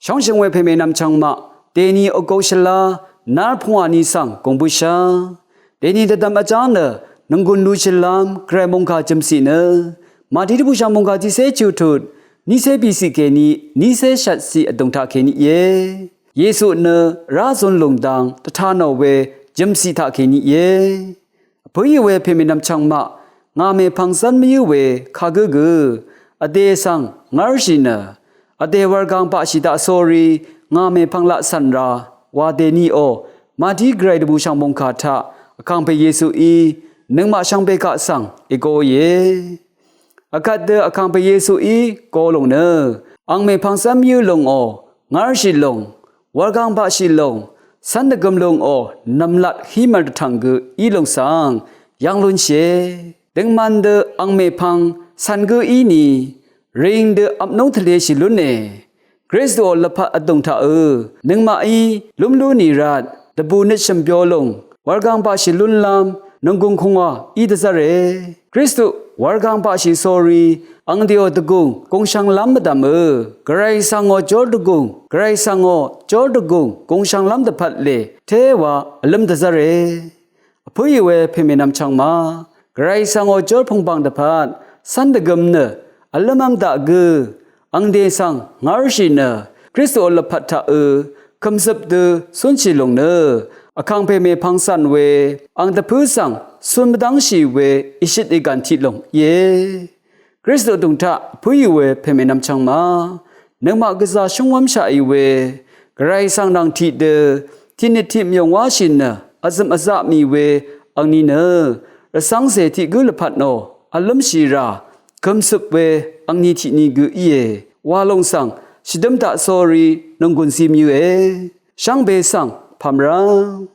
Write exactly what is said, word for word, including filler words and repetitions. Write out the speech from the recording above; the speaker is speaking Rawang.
Chóngshø̀ng we pèmènvm chvngmaq dèni vgō shvla nár pvngwà ni svng gùngbøshá. Dèni dvdvm vjá nø nònggùn lú shvlám gvray mòngkà jø̀msì nø màdí dvbùshv̀ng mòngkà tiqcé chuqtut nícé bìcì kèní nícé shvtcì vdùng taq kèní íe. Yesu nø rá zun lùng dang dvta nò we jø̀msì taq kèní íe. Vpǿì we pèmènvm chvngmaq ngà mèpvng zv́n mvyǿ we kagǿ gø vdè svng ngv́rshì nø vdè wurgang baqshì daq sórí ngà mèpvng laq cv̀n ra wa dèniò màdí gvray dvbùshv̀ng mòngkà taq vkàngpè Yesuí nøngmaq shvngbe kaq svng ègoìe. Vkvt dø vkàngpè Yesuí go lùng nø ang mèpvng zv́n mvyǿ lùngò ngv́rshì lùng wurgang baqshì lùng cv́n dvgøm lùngò nv̀mlat hí mv̀r dvtv̀ng gø í lùng svng yv́ng lúnshìe. Døngman dø ang mèpvng cv̀n gǿ íni ring dø vpnúng tvleshì lúne. Kristuò lvpat vdùng taqø nøngmaqí lúmlú nì rvt dvbù nøt shø̀m byo lùng wurgang baqshì lúnlv́m nònggùn kùngwà í dvzv́re. Kristu wurgang baqshì sórí ang dèò dvgùng gùngshv̄nglv́m mvdv̀mø gvray svngò jór dvgùng gvray svngò jór dvgùng gùngshv̄nglv́m dvpvt lè téwa vlǿm dvzv́re. Vpǿì we pèmènvm chvngma gvray svngò jór pvngbàng dvpvt cv́n dvgøm nø vlǿmv́m daq gø ang dè svng ngv́rshì nø Kristuò lvpat taqø kø̀mzøp dø cúnshì lùng nø vkàngpè mèpvng cv̀n we ang dvpǿ svng cún mvdv́ngshì we ìshøt ìgv̀n tiq lùng íe. Kristu vdùng taq vpǿì we pèmènvm chvngma nøngmaq gvzà shúngwv́mshaqì we gvray svng nvng tiqdø tiqnøt tiq mvyùng wáshì nø vzø̀m vzaq mì we angni nø rvcv́ngcè tiq gǿ lvpat nò vlǿmshì rà kø̀mzøp we angni tiqni gø íe wa lùng svng shvdǿm taq sórí nònggùn zí mvyǿe. Shvngbe svng pv̀mrv́m